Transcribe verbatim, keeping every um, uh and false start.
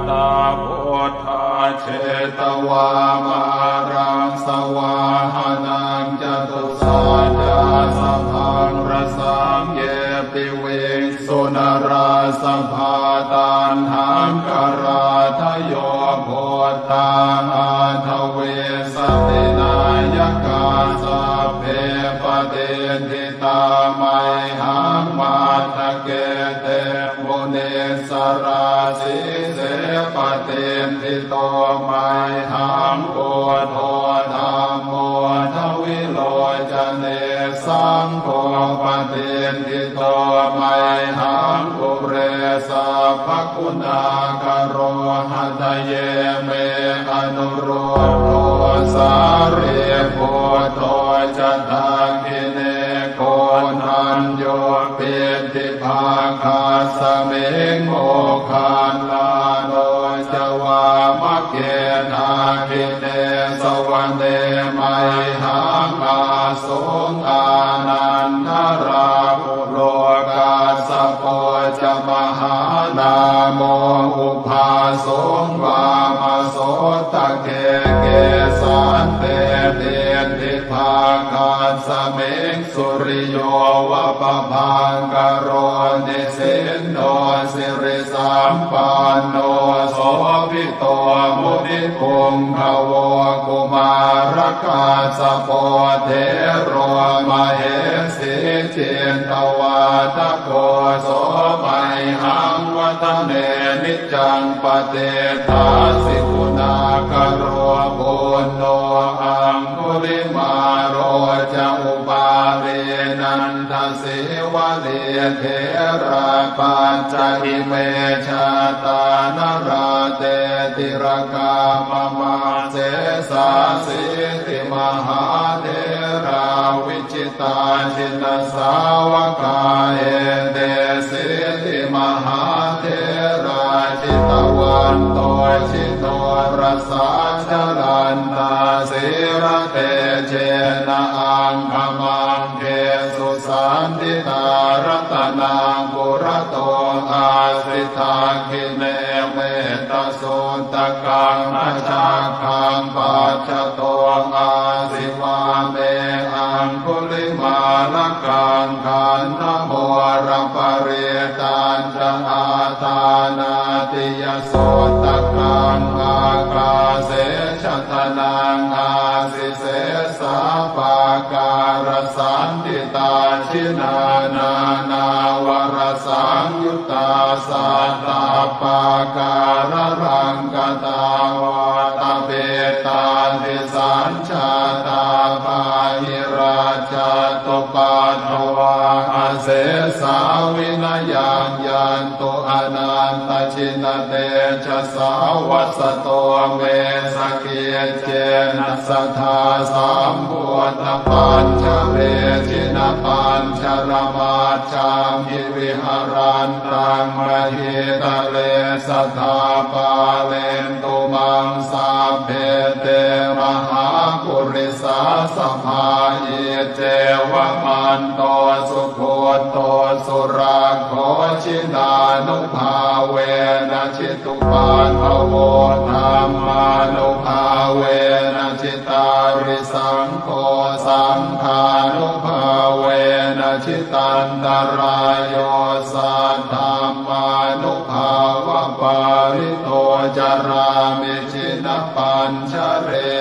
tā buddhā jetvā māraṃ savāhanaṃ catusaccāsabhaṃ rasaṃ ye piviṃsu narāsabhā. Taṇhaṅkarādayo buddhā aṭṭhavīsati nāyakā sabbe patiṭṭhi tā mayhaṃ matthake te munissarā. Sīse patiṭṭhito mayhaṃ buddho dhammo dvilocane saṅgho patiṭṭhito mayhaṃ ure sabbaguṇākaro. Hadaye me anuruddho sārīputto ca dakkhiṇe koṇḍañño piṭṭhibhāgasmiṃ moggallāno ca vāmake. Dakkhiṇe savane mayhaṃ āsuṃ ānandarāhulo kassapo ca mahānāmo ubhāsuṃ vāmasotake. Kesante piṭṭhibhāgasmiṃ suriyo va pabhaṅkaro nisinno sirisampanno sobhito munipuṅgavo. Kumārakassapo thero mahesī cittavādako so mayhaṃ vadane niccaṃ patiṭṭhāsi guṇākaro. Puṇṇo aṅgulimālo ca upālī nandasīvalī therā pañca ime jātā nalāṭe tilakā mama. Sesāsīti mahātherā vijitā jinasāvakā etesīti mahātherā jitavanto jinorasā jalantā sīlatejena aṅgamaṅgesu saṇṭhitā. Ratanaṃ purato āsi dakkhiṇe mettasuttakaṃ dhajaggaṃ pacchato āsi vāme aṅgulimālakaṃ. Khandhamoraparittañca āṭānāṭiyasuttakaṃ ākāse chadanaṃ āsi sesā pākārasaṇṭhitā. Jinā nānāvarasaṃyuttā sattappākāralaṅkatā vātapittādisañ jātā bāhirajjhattupaddavā asesā vinayaṃ yantu anantajinatejasā. Vasato me sakiccena sadā sambuddhapañjare jinapañjaramajjhamhi viharantaṃ mahītale sadā pālentu maṃ sabbe te mahāpurisāsabhā. Iccevamanto sugutto surakkho jinānubhāvena jitupaddavo dhammānubhāvena jitārisaṅ gho saṅghānubhāvena jitantarāyo saddhammānubhāvapālito carāmi jinapañjare.